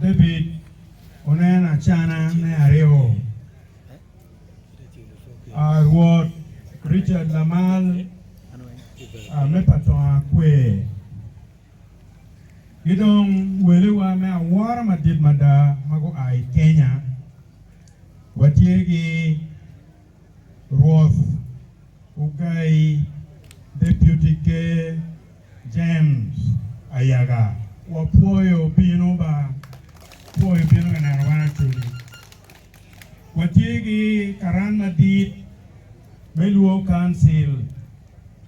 David Onen Acana me aryo, Rwot Richard Lamal me pa Tonga Kwer, ki dong welewa me awora madit mada ma gua i Kenya, watye ki Rwoth Ogai Deputy Ker James Ayaga. Wapwoyo bino ba, pwoyo bino ka neno wan Acholi. Watye ki karan madit me Luo Council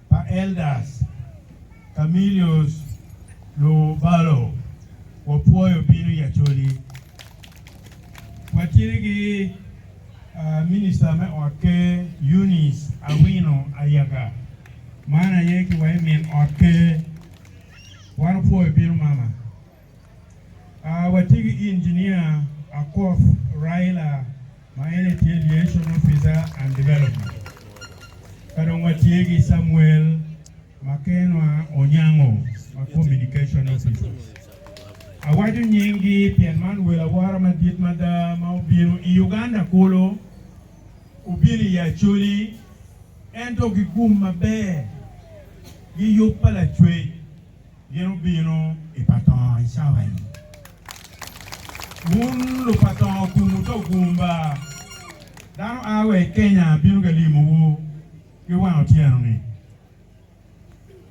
pa Elders Camillus Lubalo, wapwoyo bino i Acholi. Watye ki Minista me ot ker Eunice Awino Ayaga, man aye ki wa i min ot ker. Wan opwoyo bino mama. Watye ki Engineer Akoth Raila ma en aye tye Liaison Officer and Development. Ka dong watye ki Samuel Makenwa Onyango ma Communication Officer. Awaco nyinggi pien man wel awora madit mada ma obino i Uganda kulu, obino i Acholi ento ki gum maber gi yub pa Lacwec gin obino i Patongo i cawa-ni. Wun lupatongo gum to gum ba, dano a wa i Kenya bino ka limowu ki wang otyeno-ni.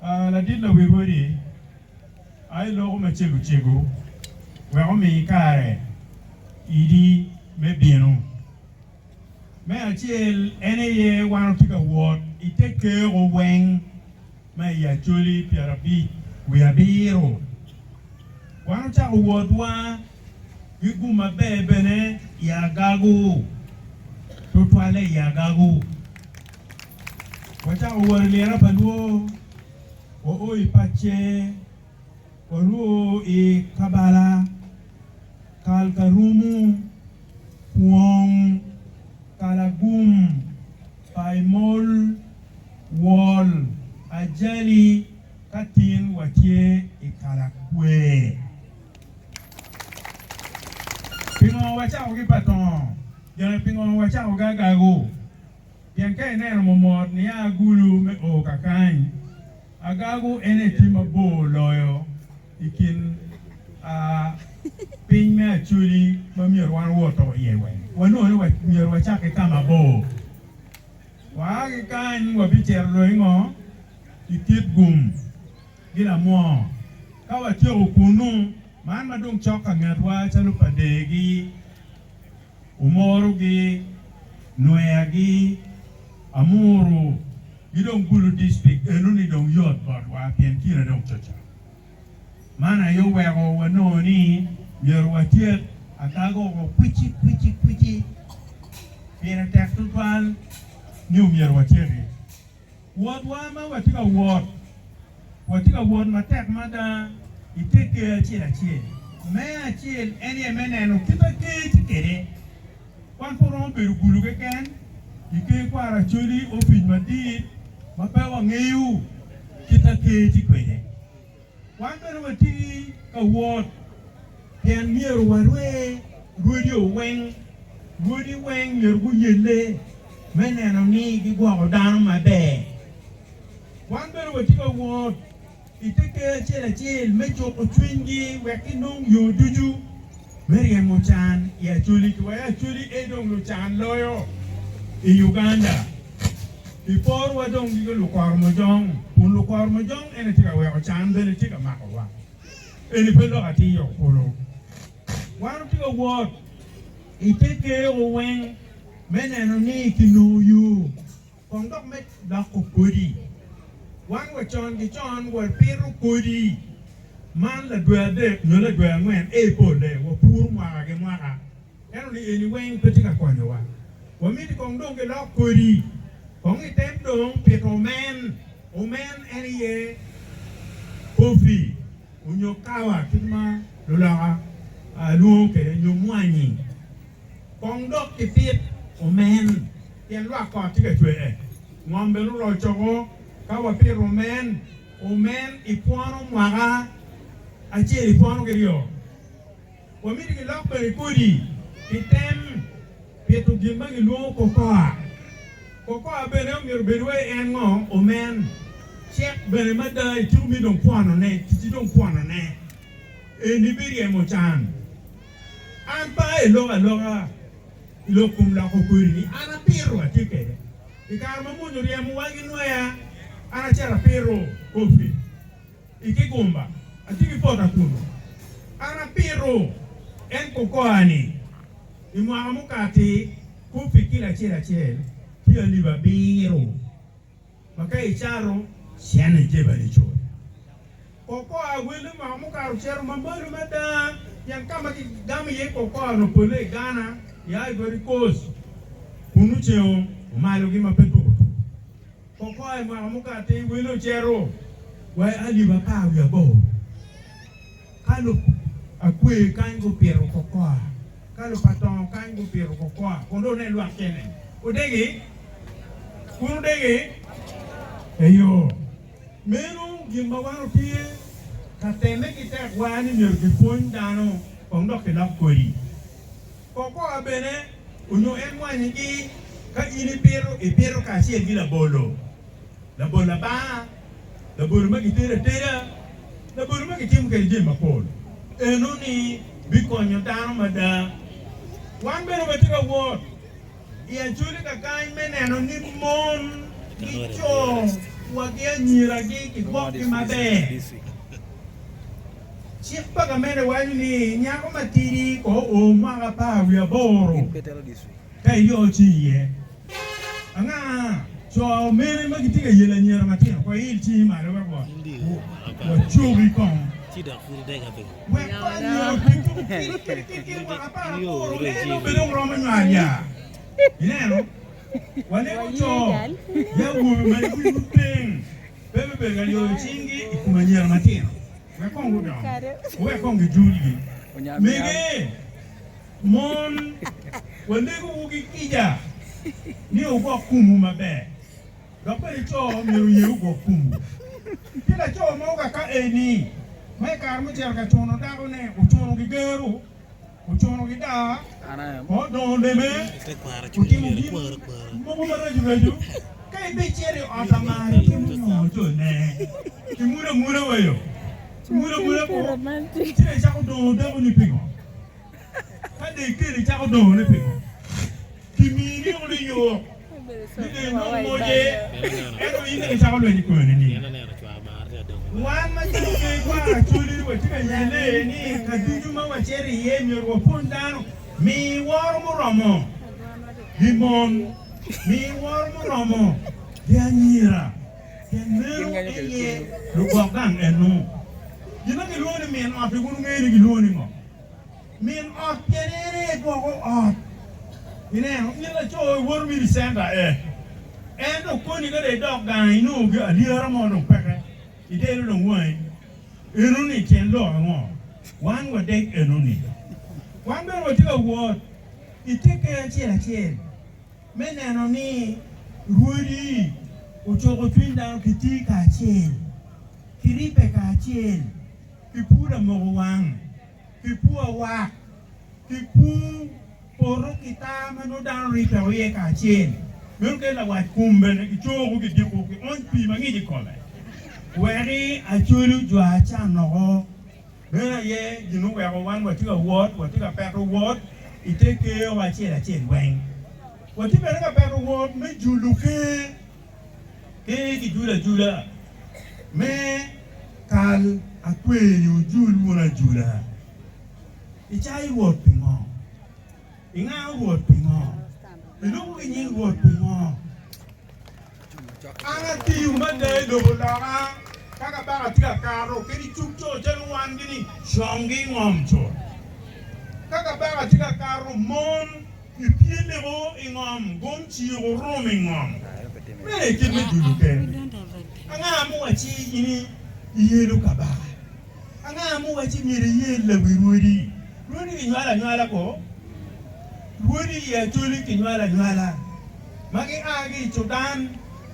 Ladit lawi rwodi a iloko macego cego wek omi kare idi me bino. Me acel en aye wan watye ka wot i te keko weng ma i Acholi 50 wiye abiro. Wan ocako wotwa ki gum maber bene i Agago, tutwalle i Agago. Wacako wot i lira pa lwor, wao i Pace, warwo i Kabala, Kalkarumu, Kwong, Kalagum, Paimol, Wol, Ajali, ka tin watye i Kalakwe. Pingo wacako ki Patongo? Gire pingo wacako ki Agago? Pien ka ineno momot nia Gulu me o kakany, Agago en aye tye mabor loyo i kin piny me Acholi ma myero wan woto iye weng. Wanongo ni myero wacak ki ka mabor. Waa ki kany wabicito dong i ngo? I Kitgum ki Lamwor. Ka watyeko kunnu, man ma dong cok ka ngetwa calo Padegi, Omorogi, Nweyagi, Amuru ki dong Gulu District enoni dong yot botwa pien kine dong cocok. Man aye oweko wanongo ni myero watyek agaga oko kwici kwici kwici. Pire tek tutwal ni omyero watyeki. Wotwa ma watye ka wot, watye ka wot matek mada i te ker acel acel. Me acel en aye me neno kit ma ker tye kwede. Wan pe waromo bedo gulu keken i ker kwaro Acholi opic madit ma pe wangeyo kit ma ker tye kwede. Wan bene watye ka wot pien myero warwe rwodi weng. Rwodi weng myero guyelle me neno ni gigwoko dano maber. Wan bene watye ka wot i te ker acel acel me cuko cwinygi wek ginong yo ducu me ryemo can i Acholi ki wek Acholi aye dong lucan loyo i Uganda. I porwa dong gi lukor mojong kun lukor mojong ene tye ka weko can bene tye ka makowa. Eni pe lok atir kulu. Wan watye ka wot i te ker weng me neno ni kinongo yo kong dok me loko kodi. Wan wa con ki con wapito kodi man ladwe adek nyo ladwe angwen ee pole wapuro mwaka ki mwaka. Ento ni eni weng pe tye ka konyowa. Wamiti kong dong gilok kodi. Kong item dong pito omen. Omen en iye kofi onyo kawa kit ma luloka lwongo kwede nyo mwanyi. Kong dok kipit omen pien lwak kot tye ka cwer. Ngom bene oroco ko ka wapito omen. Omen ipwono mwaka acel ipwono kiryo. Wamito gilok bene kodi ki tem pito gin ma gilwongo kokoa. Kokoa bene omyero obed wai en ngo? Omen. Cek bene mada itiko mi dong pwonone, ticci dong pwonone. Eni biryemo can. An pe aye lok aloka i lok kom loko kodi ni an apito atye kwede. I kare ma mony oryemowa ki nweya, an acito apito kopi. I kigumba, atye ki pota kunu. An apito en kokoa-ni i mwaka mukati kopi kilo acel acel tye alip abiro, ma ka icato cene jebani cul. Kokoa welle mwaka mukato ocito mamalo mada pien ka ma kigamo iye kokoa-nu polle i Ghana, i Ivory Coast, kunu ceng omalogi ma pe tuko tuko. Kokoa i mwaka mukati wele ocito wa i alip 18. Ka luakwer kany gupito kokoa, ka lupatongo kany gupito kokoa, kun dong wunen lwak cene. Wudegi? Kun wudegi? Eyo. Meno gin ma wan watye ka temme ki tekwa ni myero kipwony dano kong dok kilok kodi. Kokoa bene onyo en mwanyigi ka in ipito, ipito kacel ki labolo, labolo abanga, labolo ma gitedo ateda, labolo ma gitimo kwede jami mapol. Enoni bikonyo dano mada. Wan bene watye ka wot i Acholi kakany me neno ni mon ki co wa ki anyiragi kigwokgi maber. Cik pa gamente waco ni nyako matidi ko oo mwaka 18 ka iryo ci iye. Anga co mene ma gitye ka yelo anyira matino? Ko iil cingi malo wek wacoki kong. Wek ko anyira otim tuko kiri kiri kiri kiri mwaka 18 en dong bene oromo nywal ya. Ineno? Walego co ki awobe ma giwinyo piny pe me bedo ka yoyo cinggi i kom anyira matino. Wek kong gudong, wuwek kong gijulgi. Mege, mon, walegowu ki kica ni wugwok komwu maber, dok bene co myero oye wugwok komwu. Tye laco mo kaka eni ma i kare mucito ka cuno dakone, ocuno ki gero. Ocuno ki daa, odongo leme, otimo gin mogo maraco raco. Ka ibicito i ot amar itimo ngo jo ne? Imulo amula wa yo. Imulo amula ko, ci dong icako dongo dakoni pingo? Ka dong ikelo icako dongone pingo? Kimini woko liyuk ni dong inong moce, ento in dong icako lweny i kome nining? Wan macalo ker kwaro Acholi watye ka yelle ni ka ducu ma wacito iye myero wapwony dano mi woro muromo gi mon, mi woro muromo gi anyira, pien meno aye lugwok gang eno. Gin ma gilwongo ni min ot-ti wun wungeyo ni gilwongo ni ngo? Min ot pien en aye gwoko ot. Ineno, in laco iwoto miti centa eh. Ento koni ka dong idok gang inongo gi alyera mo dong peke, itelo dong wangi. Enoni tyen lok ango? Wan wadek enoni. Wan bene watye ka wot i te ker acel acel me neno ni rwodi ocuko cwiny dano ki tii kacel, ki ribbe kacel, ki pud amoko wang. ki pur awak, ki pur poto ki tar ma nongo dano ribbe iye kacel. Meno kadi lawac kom bene gicoko gidiko giony pii mangic i kome wek acoli ojwa can woko. Meno aye gin muweko wan watye ka wot, watye ka peto wot i te ker wa acel acel weng. Watye bene ka peto wot me julo ker. Ker kijulo ajula me kal akweri ojul wun ajula. Icayo Rwot pingo? Ingayo Rwot pingo? Ilubo ki nying Rwot pingo? An atiyo mada i lobo loka ka kabaka tye ka kato kadi cuk co calo wan gini congi i ngom cut. Ka kabaka tye ka kato mon Ipyelego i ngom, gom ciko rom i ngom. Meno aye kit me julo ker. Anga muwacci in iyelo kabaka? Anga muwacci myero iyel lawi rwodi? Rwodi kinywalo anywala ko? Rwodi i Acholi kinywalo anywala, ma gia ki i Cudan,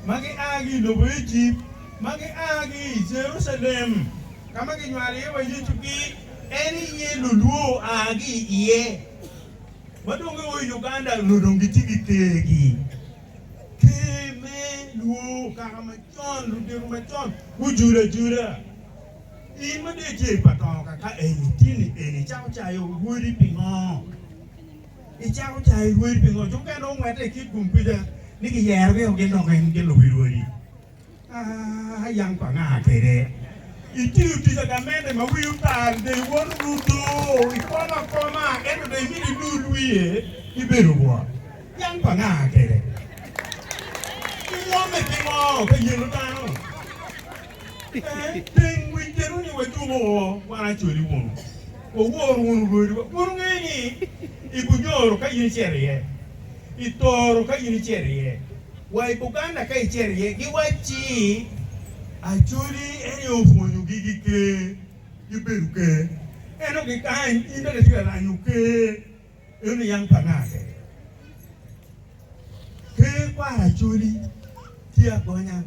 ma gia ki i lobo Ejipt, ma gia ki i Jerucalem, ka ma kinywalo iye wa Yecu-gi. En iye lulwo oa ki i iye. Ma dong gio i Uganda onongo dong gitye ki kergi. Ker me lwo kaka macon, ludito macon gujulo ajula. In ma dong itye i patongo kaka eni, tini eni icako cayo rwodi pingo? Icako cayo rwodi pingo? Jo mukene dong ongwette i kit gum kwica ni giyerogi o gin dok gin luwi rwodi. Aa, yang pa nga kwede? Itiyo tic a gamente ma wii otal dong iwoto ruto ikomo akoma ento dong imito idul wiye ibedo rwot. Yang pa nga kwede? Ingome pingo ka yelo dano? Eh, teng wic keno ni wajuko o wan Acholi wunu. Wawor wunu rwodiwa. Wun wungeyo ni i Bunyoro ka in icito iye, i Toro ka in icito iye, wa i Buganda ka icito iye, giwacci Acholi en aye opwonyogi ki ker, gibedo ker. Ento ki kany in dok itye ka lanyo ker, eno yang pa nga kede? Ker kwaro Acholi tye agonya.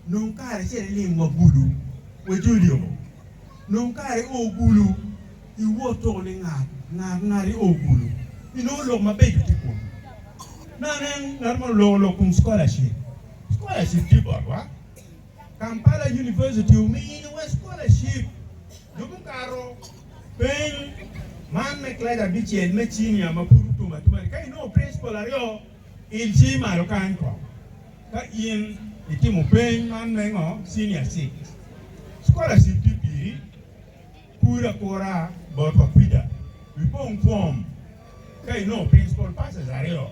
Nong kare icit ilim wa Gulu, wajoli o. Nong kare i o Gulu, iwot tuko ni ngat, ngat, ngat i o Gulu. Inongo lok mabeco tye kunu. Me anen ngat mo oloko lok kom scholarship. Scholarship tye botwa. Kampala University ominiwa scholarship. Jo mukato peny man me kilaci abicel me cinia ma pud otum atuma-ni, ka inongo principal aryo, il ci malo kany kong. Ka in itimo peny man me ngo senior cic scholarship tye piri, kur akura botwa kwida ipong form ka inongo principal passes aryo.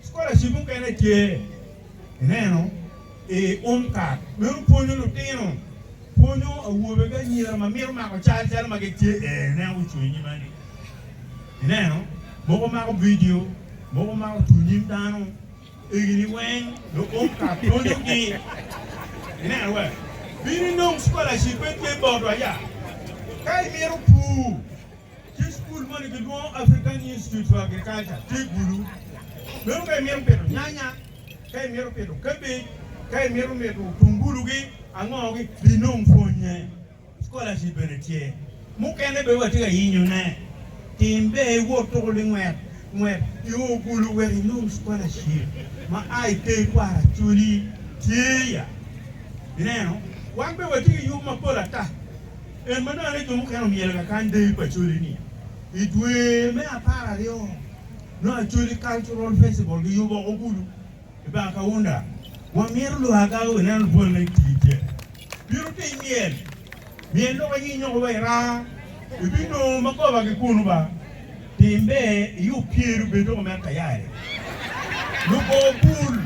Scholarship mukene tye ineno i UMCAT meno pwonyo lutino, pwonyo awobe ki anyira ma mito mako cal calo ma gitye ee ineno gucung inyima ni ineno mogo mako video mogo mako cung inyim dano. Egini weng luum ka pwonyogi. Ineno we? Bin inong scholarship pe tye botwa ya. Ka imito pur, tye cukul moni gilwongo African Institute for Agriculture tye i Gulu. Meno ka imito pito nyanya, ka imito pito cabbage, ka imito mito tungulu-gi, ango-gi, bin inong pwonye. Scholarship bene tye. Mukene bene watye ka yenyo ne. Tim ber iwot tuko lingwet ngwet i Ogulu wek inong scholarship ma a i ker kwaro Acholi tye ya. Ineno? Wan bene watye ki yub mapol ata. En ma dong aneno jo mukene omyelo kakany deyo pa Acholi ni i dwe me 12 nongo Acholi Cultural Festival giyubo Ogulu. I bar Kaunda, wamito lwak ineno lupwonne gitye ki cente. Bino tiny myel, myel dok aye inyoko wa i raa, ibinongo magoba ki kunu ba. Tim ber iyub pyeri obed doko mere tayari. Lugo bul,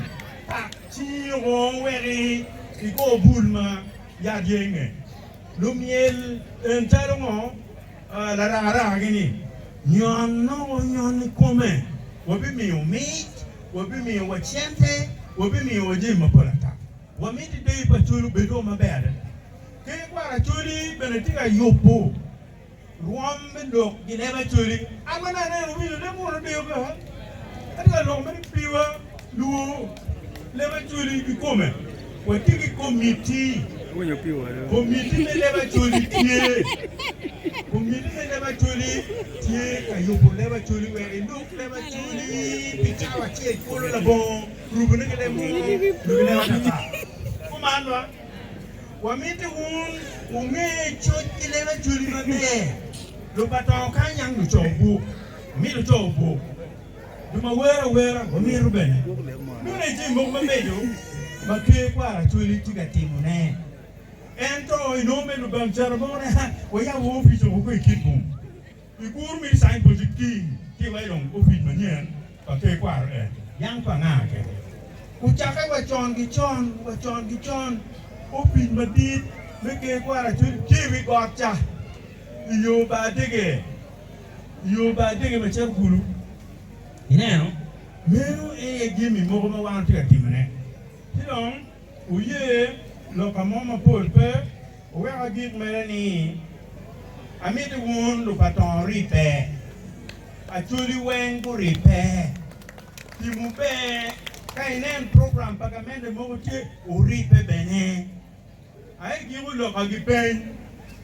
pak cingi oko wek igo bul ma yat yenge. Lumyel en calo ngo? Larakaraka-gi ni, Nyon nongo nyon i kome, wabimiyo mic, wabimiyo wa cente, wabimiyo wa jami mapol ata. Wamiti deyo pa Acholi obed rwom maber adada. Ker kwaro Acholi bene tye ka yubo rwom me lok i leb Acholi. An ma nongo aneno winyo leb munu deyo pe, atye ka loko mere piwa luo leb Acholi kikome. Watye ki komitti. Komitti me leb Acholi tye. Komitti me leb Acholi tye ka yubo leb Acholi wek ilok leb Acholi pi cawa acel kulu labongo rubone ki leb munu nyo ki leb atata. Kuman ba, wamiti wun wunge coc ki leb Acholi maber. Lupatongo kany yang luco buk. Wamito co buk. Jo ma wero awera wamito bene. Meno aye jami mogo mabeco ma Ker Kwaro Acholi tye ka timone. Ento inongo me Lubang caro mogo ne wayabo opic woko i Kitgum. Iguru miti sign post king ci iwaco dong opic manyen pa Ker Kwaro en yang pa nga kede. Ocakke wa con ki con, wa con ki con opic madit me Ker Kwaro Acholi tye i wi got ca i yo bar dege. I yo bar dege ma cito kulu, ineno, meno en aye jami mogo ma wan watye ka timone. Ci dong wuye lok mo mapol pe wuwek agik mere ni, Amiti wun lupatongo ribbe, Acholi weng guribbe. Timwu ber ka inen program pa gamente mogo tye, wuribbe bene. Aye giko lok a gipeny,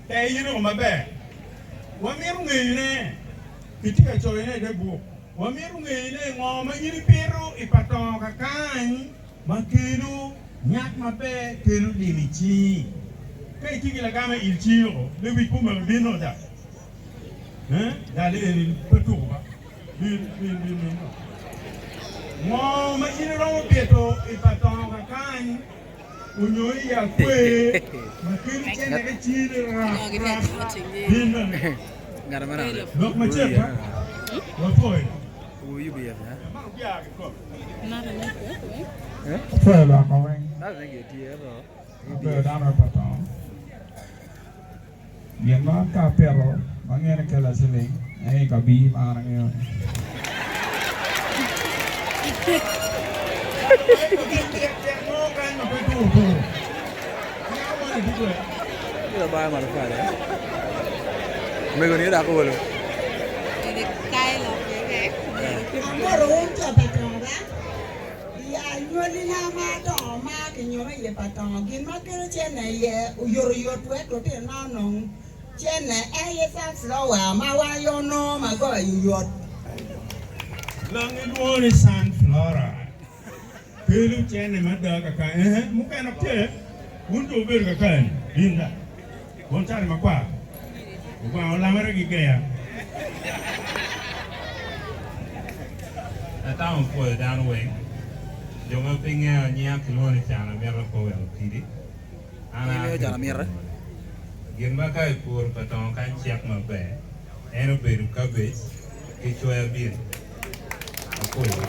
Pe iruko maber? Wamito ngeyone. Kitye ka coyone i te buk. Wamito ngeyone ngo ma in ipito i pa tongo kakany ma kelo nyak maber, kelo lim i cingi. Ka itye ki lagam i il cingi oko, lewic pe omaki bin dong ca. Eh, jal eni pe tuko ba. Bin, bin, bin, bin dong. Ngo ma in iromo pito i pa tongo kakany onyo i akwer ma kelo cente ki cini rap rap? Bin bene. Lok macek ba? Wapwoyo. Apwoyo lwak ma weng. Abedo dano me Patong. Gin ma ka apito ma angeyo ni kela ciling aye i kabir ma an angeyo ni. Amoto wun jo pa tongo ba, i anywalina ma adongo ma kinyoma iye pa tongo, gin ma kelo cene iye oyotoyot wek lutinona onong cene en aye sunflower ma wan aye onongo ma goyo oyot. Langi lwongo ni sunflora. Kelo cene mada kakany. Ehe, mukene ok tye. Wun jo wubedo kakany, bin da. Wun calo makwar. Lubanga olamere ki geya. Atamo pwoyo dano weng, jo ma pe ngeyo nyinga kilwongo ni Cana Amito pe oweko kidi. An aa ki i Pwongo. Gin ma ka ipuro pa tongo kany cek maber, en obedo cabbage ki coya bean. Apwoyo.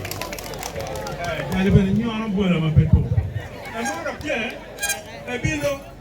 Jali bene nyono bwola ma pe tuk. Lamoro dok tye, ebino.